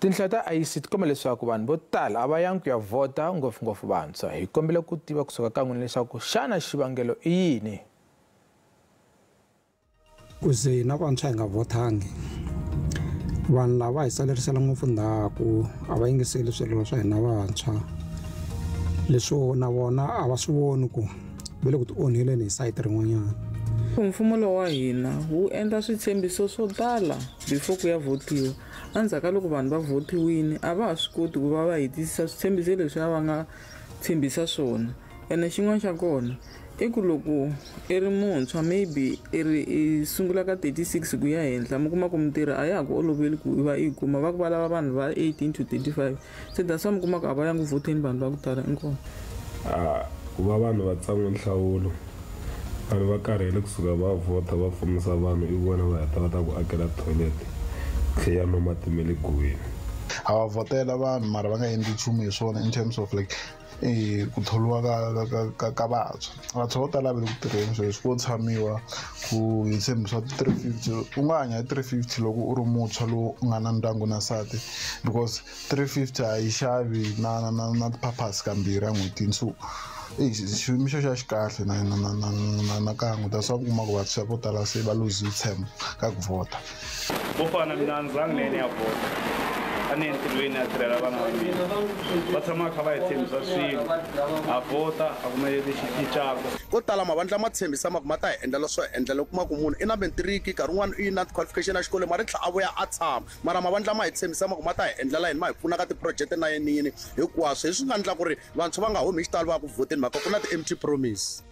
Tinhla ta IEC ti komba leswaku vanhu vo tala a va yangi ku ya vhota, ngopfungopfu vantshwa. Hi kombela ku tiva kusuka ka n'wina leswaku xana xivangelo i yini? Ku ze na vantshwa hi nga vhothangi, vanhu lava hi salerisela ngopfu ndzhaku, a va yingiseli swirilo swa hina vantshwa. Leswo na vona a va swi voni ku va le ku ti onheleni hi sayiti rin'wanyana. Mfumo lowu wa hina wu endla switshembiso swo tala before ku ya vhotiwa. Endzhaku ka loko vanhu va vhotiwile, a va ha swi koti ku va va hetisisa switshembiso leswi a va nga tshembisa swona. Ene xin'wana xa kona i ku loko i ri muntshwa, maybe i ri i sungula ka 36 ku ya henhla, mi kuma ku mintirho a ya ha ku oloveli ku i va i yi kuma. Va ku va lava vanhu va 18 to 35, se that's why mi kuma ku a va yangi ku vhoteni vanhu va ku tala. Inkomu. Ku va vanhu va tsan'we nhlawulo, vanhu va karhele kusuka va vhota, va fumisa vanhu, i vona va heta va ta ku akela toilet, tlhe ya nwa mati ma le guweni. A va vhotela vanhu mara va nga endli nchumu hi swona in terms of like ku thoriwa ka vantshwa. Vantshwa vo tala va le ku tirheni sweswi, ko tshamiwa ku hi tshembisa 350. U nga hanya hi 350 loko u ri muntshwa lowu u nga na ndyangu na nsati, because 350 a yi xavi na ti-pampers kambirhi en'hwetini. So xiyimo xexo a xi kahle na kan'we. That's why u kuma ku vantshwa vo tala se va luze ntshembo ka ku vhota. Vo fana mina, a ni zangi na yena ya vhota, a ni entirhweni, a tirhela vana va mina. Va tshama kha va hi tshembisa swilo, a vhota a kumeleli xicako. Ko tala mavandla ma tshembisa ma ku ma ta hi endlela swo endlela, u kuma ku munhu i na matric, nkarhi wun'wani i na qualification ya xikolo, mara i tlhela a vuya a tshama. Mara mavandla ma hi tshembisa ma ku ma ta hi endlela yini, ma hi pfuna ka ti-project na yini yini hinkwaswo, hi swi nga endla ku ri vantshwa va nga humi hi xitalo va ya ku vhoteni, mhaka ku na ti-empty promise.